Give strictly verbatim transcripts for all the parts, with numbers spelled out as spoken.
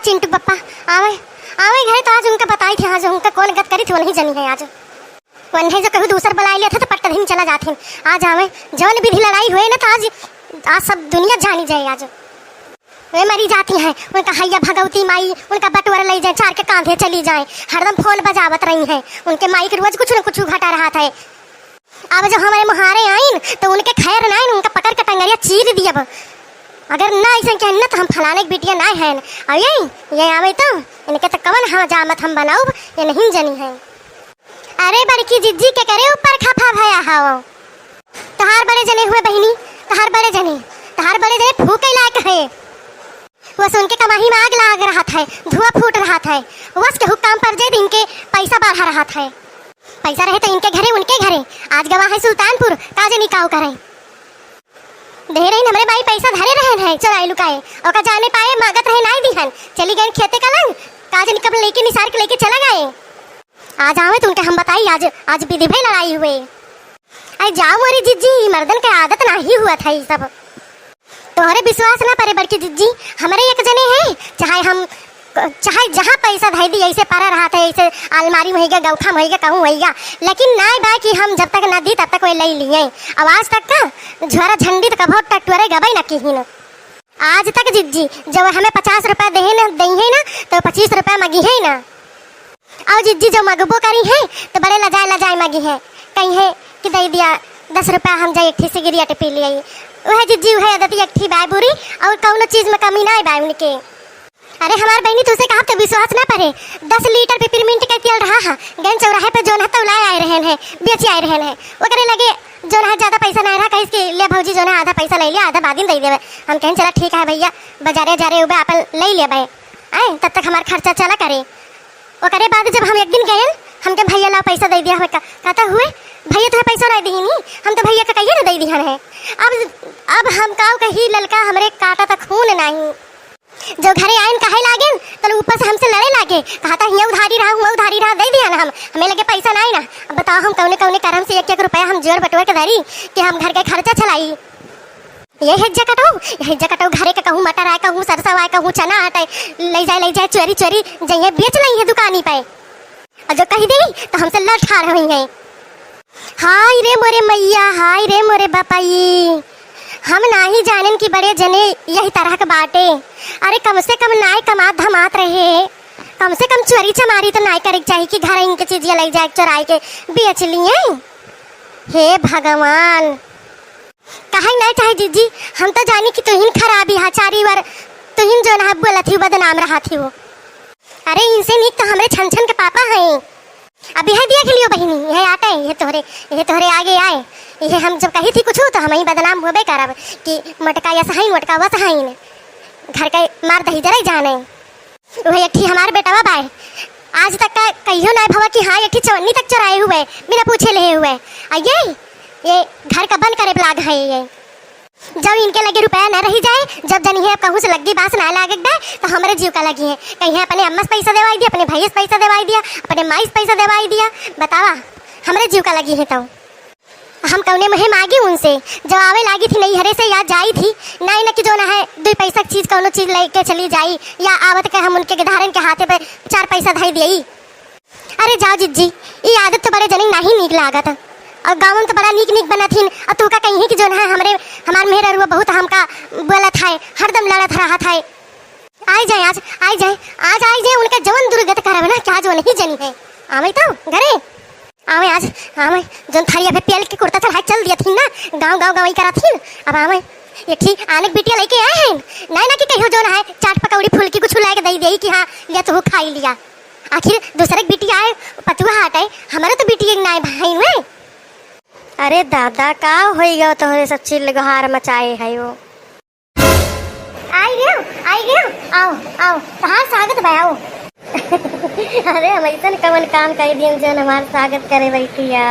चिंटू पप्पा आवे, आवे घरे तो आज उनका बताई थी, आज उनका कौन गत करी थी, वो नहीं जानी है आज। वो नहीं जो कहूँ दूसर बुलाई लेते तो पट्टा दिन चला जाते हैं। आज आवे, जौन विधि लड़ाई हुए ना तो आज, आज सब दुनिया जानी जाए आज। वे मरी जाती हैं, उनका हैया भगवती माई, उनका बटुअर ले जाए, चार के कांधे चली जाए, हरदम फोन बजावत रही हैं, उनके माई के रोज कुछ न कुछ घटा रहा था। अब जो हमरे मुहारे आइन, तो उनके खैर नाइन, उनका पकड़ के टंगरिया चीर दियब। अगर ना ऐसे कहन ना, तो हम फलाने के बिटिया ना हैं। अब ये, ये आवे तो, इनके तो कवन हम जामत हम बनाउब, ये नहीं जनी है। अरे बड़की जिज्जी, के करे ऊपर खफा भया हव? तोहार बड़े जने हुए बहिनी, तोहार बड़े जने, तोहार बड़े जने फूके लायक है। बस उनके कमाही में आग लाग रहत है, धुआं फूट रहत है। बस केहू काम पर जे दिन के पैसा बढ़ा रहत है। पैसा रहे तो इनके घरे, उनके घरे। आज गवा है सुल्तानपुर, का जानी काऊ करे। दे रही हमरे माई पैसा धरे रहन है, चोराई लुकाए। ओका जाने पाए, मांगत रहे, नाई दिहन। चली गए खेते का लंग, का जानी कब लेके निसार के लेके चला गए। आज आवे तो उनके हम बताई, आज, आज विधि भई लड़ाई हुए। अरे जाओ मोरी जिज्जी, ई मर्दन के आदत नाही हुआ था ई सब। तोहरे विश्वास ना परे बड़की जिज्जी, हमरे एक जने हैं, चाहे हम, चाहे जहाँ पैसा धई दी, ऐसे परा रहा था, ऐसे अलमारी में होइगा, गौठा में होइगा, कहूँ होइगा, लेकिन नाय बा कि हम जब तक ना दी तब तक वे ले लिए। अब आज तक का झोरा झंडी तो कभो टटोरे गबे ना किहिन। आज तक जिज्जी जब हमें पचास रुपया देहे ना, देहे ना, तो पच्चीस रुपया मगी है ना। और जिज्जी जो मगबो करी है तो बड़े लजाए लजाए मगी है, कही है कि दे दिया दस रुपया, हम जाए एक ठे सिगरेट पी लिए, वह जिज्जी वह आदत एक ठे बाय बुरी, और कौनो चीज में कमी ना बाय उनके। अरे हमार बहनी, तुझसे कहा तो विश्वास ना परे, दस लीटर पिपरमिंट के तेल रहा है, गन चौराहे पे जोन है तौलाए आए रहन है, बेचे आए रहन है, ओकरे लगे जोन है ज्यादा पैसा ना रहा, कहिस कि ले भौजी जोन है आधा पैसा ले लिया, आधा बाद में दे देवे। हम कहें चला ठीक है भैया, बाजारे जा रहे उबे अपन ले लेबे, आए तब तक हमार खर्चा चला करे। ओकरे बाद जब हम एक दिन गएन, हमके भैया ला पैसा दे दिया, हमें का-, कहता हुए, "भैया तुम्हें पैसा नहीं दीनी, हम तो भैया का कहिए ना दे दिहन है।" अब, अब हम काऊ कही, ललका हमरे काटा तक खून नहीं। जो घरे आइन कहे लागेन, तो ऊपर से हमसे लड़े लागे, कहता, "हियाँ उधारी रहा, हुआँ उधारी रहा, दे दिया ना हम, हमें लगे पैसा नहीं ना।" अब बताओ, हम कौने कौने करम से एक एक रुपया हम जोर बटोर के धरी कि हम घर के खर्चा चलाई। ये हेज्जा कटो, ये हेज्जा कटो, घरे के कहूँ मटर आए, कहूँ सरसों आए, कहूँ चना आटे, ले जाए, ले जाए, चोरी, चोरी, जइहे बेच लइहे दुकानी पे। और जो कही देई, तो हमसे लड़ ठाड़ होई है। हाय रे मोरे मैया, हाय रे मोरे बापाई, हम नाही जानेन कि बड़े जने यही तरह के बाटे। अरे कम से कम नाय कमात धमात रहे, कम से कम चोरी चमारी तो नाय करे के चाही कि घर इनके चीजिया ले जाए चोराई के बेच लिए। हे भगवान, काहे ना चाहे जीजी, हम तो जानी कि तुहिन खराबी हा, चारी ओर तुहिन जो ना बोलत ही बदनाम रहत ही हो। अरे इनसे नीक तो हमरे छन छन के पापा हैं। अब यह देख लियो बहिनी, यह आटे, यह तोहरे, यह तोहरे आगे आए। यह हम जब कही थी कुछ तो हम ही बदनाम होबे करब कि मोटका यस हईन, मोटका वस हईन। घर के मार दही जरे जाने। वह एक ठी हमार बेटवा बाय, आज तक का कहियो ना भवा कि हाँ एक ठी चवन्नी तक चोराए हुए, बिना पूछे लेहे हुए। आ ये, ये घर का बंद करे लाग है ये। जब इनके लगे रुपया ना रही जाए, जब जनी है अब कहूँ से लग्गी बास ना लागे बे, तो हमरे जीव का लगी है। कहीं अपने अम्मा से पैसा देवाई दिया, अपने भैया से पैसा देवाई दिया, अपने माई से पैसा देवाई दिया, बतावा, हमरे जीव का लगी है तो। हम कौने मुँहे मांगी उनसे? जब आवे लागी थी नैहरे से या जाई थी, नाई न कि जो ना है, दुई पैसा की चीज, कौनो चीज लेके चली जाई, या आवत के हम उनके धारन के हाथे पे चार पैसा धई दियई। अरे जाओ जिज्जी, ई आदत तो बड़े जने नाही नीक लागत। और गाँव में तो बड़ा नीक नीक बनत हिन, और तू का कहीं कि जो ना है, हमरे, हमार मेहररुआ बहुत हमका बोलत है, हरदम लड़त रहत है। आई जाए आज, आई जाए, आज आई जाए, उनका जवन दुर्गत करब ना, क्या जो नहीं जनी है। आवे तो घरे, आवे आज, आवे, जौन थरिया पे पेल के कुर्ता चढ़ाए चल दिया थी ना, गाँव, गाँव, गाँव ही करा थी, अब आवे, एक ही आने के बिटिया लेके आए हैं, नहीं ना कि कहियो जौन है, चाट पकौड़ी फुलकी कुछ लाके दे दे कि हाँ, लिया तू खाई लिया। आखिर दूसरे के बिटिया आए, पतुआ हटे, हमारे तो बिटिया के नाई भाई हुए। अरे दादा, का होई गयो तोहरे सब चिल्लगोहार मचाए है वो? आई गयो, आई गयो, आओ, आओ, तहार स्वागत बा, आओ। अरे, हम ऐसन कवन काम कर दियन जौन हमार स्वागत करे बैठी है?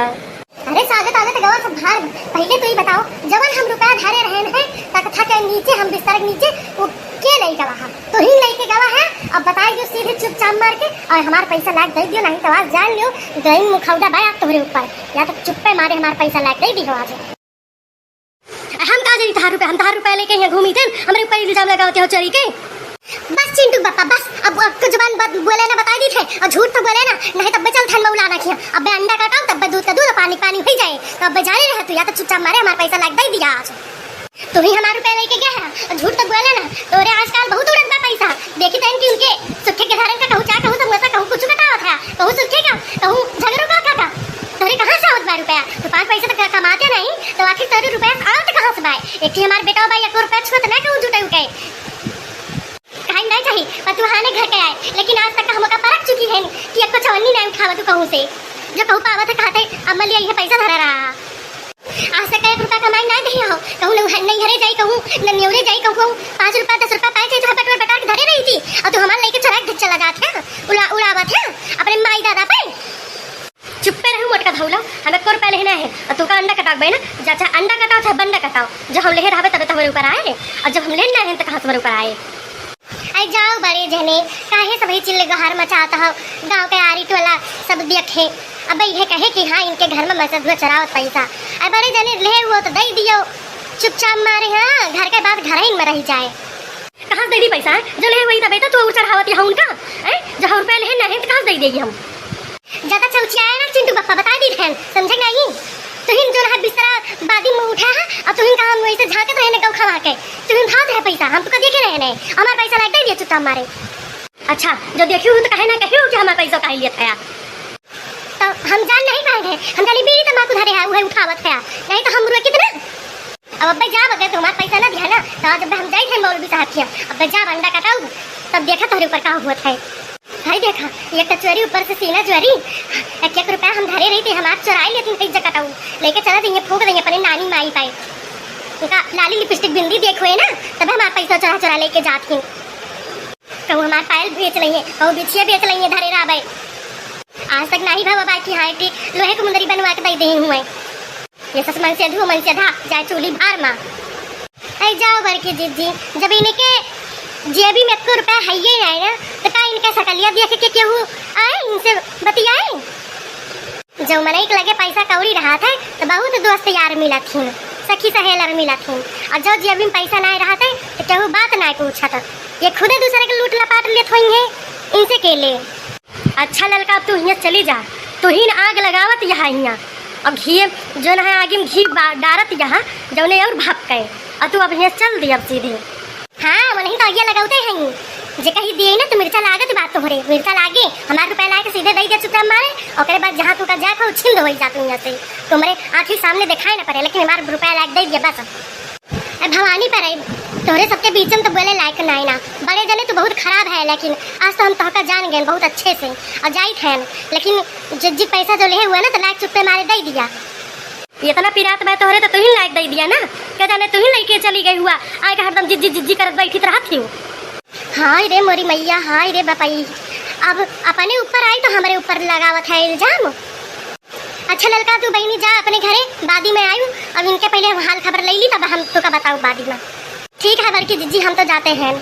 अरे, स्वागत आगत गवा सब भार, पहले तू ही बताओ, जवन हम रुपया धारे रहन है, तख्ता के नीचे, हम बिस्तर के नीचे, वो के ले गवा है? तू ही लेके गवा है। अब बताई दियो सीधे चुपचाप मार के, और हमार पैसा लाग दे दियो, नहीं तो आज जान लियो, गई मुखौडा बा तोहरे ऊपर, या तो चुप्पे मारे हमार पैसा लाग दे दियो आज। हम का जानी तहार रुपया, हम तहार रुपया लेके यहाँ घूमी थे, हमरे ऊपर इल्जाम लगावते हो चोरी के। बस चिंटू बापा, बस, अब बत-, बोले ना, बताइ दी थे, अउर झूठ तो बोले ना, नहीं तब चल थन मौला ना किया। अबे अंडा कटाओ, तब दूध का दूध, पानी पानी होइ जाए। तो अबे जाने रहे तू, या तो चुपचाप मारे हमार पैसा लाइके दइ दिया आज। तू ही हमार रुपया लइके गया है, अउर झूठ तो बोले ना। तोरे आजकल बहुत उड़त बा पैसा। देखी तन कि उनके सुखे के धारन का कहूँ चाय, कहूँ समोसा, कहूँ कुछ कटावत है, कहूँ सुखे का, कहूँ झगड़ो का, का, का। तोरे कहाँ से आवत बा रुपया? तो पाँच पैसा तो क-, कमाते नहीं, तो आखिर तोरे रुपया आवत कहाँ से बा? एक ही हमार बेटा बा, एक रुपया छुअत ना कहूँ जुटाई उठाई। कहाई नहीं चाही, पर तू हाने घर के आए, लेकिन आज तक हम ओका परख चुकी हैं कि एको चवन्नी नहीं उठावा तू कहूँ से। जो कहूँ पावत है, कहते अम्मा ले आई है, पैसा धरा रहा। आज तक एक रुपया कमाई नहीं दे हो, कहूँ नौ-, नैहरे जाई, कहूँ ननियौरे जाई, कहूँ, कहूँ पाँच रुपया, दस रुपया पाए थे, तो हम बटोर बटार के धरे रही थी, अउर तू हमार लइके चुराए के चला जात है, उड़ा-, उड़ावत है अपने माई दादा पे। चुप्पे रहू मोटका धौला, हम एको रुपया लेहे नाहीं है, अउर तू का अंडा कटावे ना, जा चाहे अंडा कटाओ चाहे बंडा कटाओ, जो हम लेहे रहबे तबे तो हमरे ऊपर आए, अउर जब हम लेहे नाहीं है तो कहाँ से हमरे ऊपर आए? अरे जाओ बड़े जने, काहे सबही चिल्ले गोहार मचात हो, गाँव के आरी टोला सब देखे, अब ये कहे कि हाँ इनके घर में मसद हुआ चुरावत पैसा, अरे बड़े जने लेहे हुआ तो दइ दियो, चुपचाप मारे हाँ, घर के बात घर ही में रहि जाए। कहाँ से दइ दी पैसा, हैं? जो लेहे वही तबे तो तू अउर चढ़ावत यहाँ उनका, हैं? जो हम रुपया लेहे नाहीं है तो कहाँ से दइ देगी हम? ज्यादा चौचियाए ना चिंटू बप्पा, बताइ दी रहन, समझे नहीं? तुहिन जो रहा बिस्तरा बादी में उठा है, अउर तुहिन का हम वैसे झांकत रहे ने गौ खवा के, तुहिन भावत रहे पैसा, हम तो कभी के रहे नहीं, हमार पैसा लाइके दइ दिया चुपचाप मारे। अच्छा, जो देखी हूँ तो कहे ना कही हूँ कि हमार पैसा काहे लियत है? तो हम जान नहीं पाए हैं, हम जानी बीड़ी तमाकू धरे है, वही उठावत है, नहीं तो हम रुए कितना अब अब्बे जाब, अगर तुम्हार पैसा ना दिया ना, तो आज अब्बे हम जाई थे मौलवी साहब के यहाँ। अब्बे जाब अंडा कटाऊ, तब देखा तोहरे ऊपर का हुआ था। भाई देखा, ये कचोरी ऊपर से सीना जोरी, एक एक रुपया हम धरे रही थी, हम आप चुराई लेती थे, इज्जत कटाऊ। लेके चला देंगे, फूंक देंगे अपने नानी माई पाई। उनका लाली लिपस्टिक बिंदी देखो है ना, तब हमार पैसा चुरा चुरा लेके जात ही। कहूँ हमार पायल बेच लेंगे, कहूँ बिछिया बेच लेंगे, धरे रहबे। आज तक नाही भवा बाकी हाँ, एक लोहे के मुंदरी बनवा के दे दे हुए। ये सस मन से धू, मन से धा, जाए चूल्ही भार मा। ऐ जाओ बड़की जिज्जी, जब इनके जेबी में एको रुपया है ही नहीं ना, तो का इनके सकलिया देख के केहू आए, इनसे बतियाए? जब मनई के लगे पैसा कौड़ी रहत है, तो बहुत दोस्त यार मिलत हिन, सखी सहेलर मिलत हिन, और जब जेबी में पैसा नहीं रहत है, तो केहू बात नहीं पूछत। ये खुदे दूसरे के लूट लपाट लेत होई हैं, इनसे के ले। अच्छा ललका, अब तू हियाँ चली जा, तू ही न आग लगावत यहाँ हियाँ। अब घी जो न है, आगी में घी बा-, डारत यहाँ, जौने और भपके, और तू अब हियाँ चल दे अब सीधे। हाँ, वो नहीं तो आगिया लगावते हैं, जे कही दिए ना तो मिर्चा लागत बात तोहरे, मिर्चा लागे, हमार रुपया लाके सीधे दे दे चुपचाप मारे, ओकरे बाद जहाँ तू का जाए खाओ, छिंद होई जा तू यहाँ से, तुम्हारे आँखी सामने दिखाई ना पड़े, लेकिन हमार रुपया लाके दे दिया बस। ए भवानी पर आई, तोहरे सबके बीच में तो बोले लायक नाई ना। बड़े जने तू बहुत खराब है, लेकिन आज तो हम तोहका जान गए बहुत अच्छे से और जाइत हैं, लेकिन जिज्जी पैसा जो लेहे हुआ ना तो लायक चुप्पे मारे दे दिया। इतना पिरात बा तोहरे तो तुहिन लायक दे दिया ना, क्या जाने तुहिन लेके चली गई हुआ, आए का हरदम जिज्जी जिज्जी करत बैठित रहत ही। हाय रे मोरी मैया, हाय रे बपई, अब अपने ऊपर आई तो हमारे ऊपर लगावत है इल्जाम। अच्छा ललका, तू बहिनी जा अपने घरे, बादी में आयु। अब इनके पहले हम हाल खबर ले ली, तब हम तोका बताऊ बादी में। ठीक है बड़की जिज्जी, हम तो जाते हैं।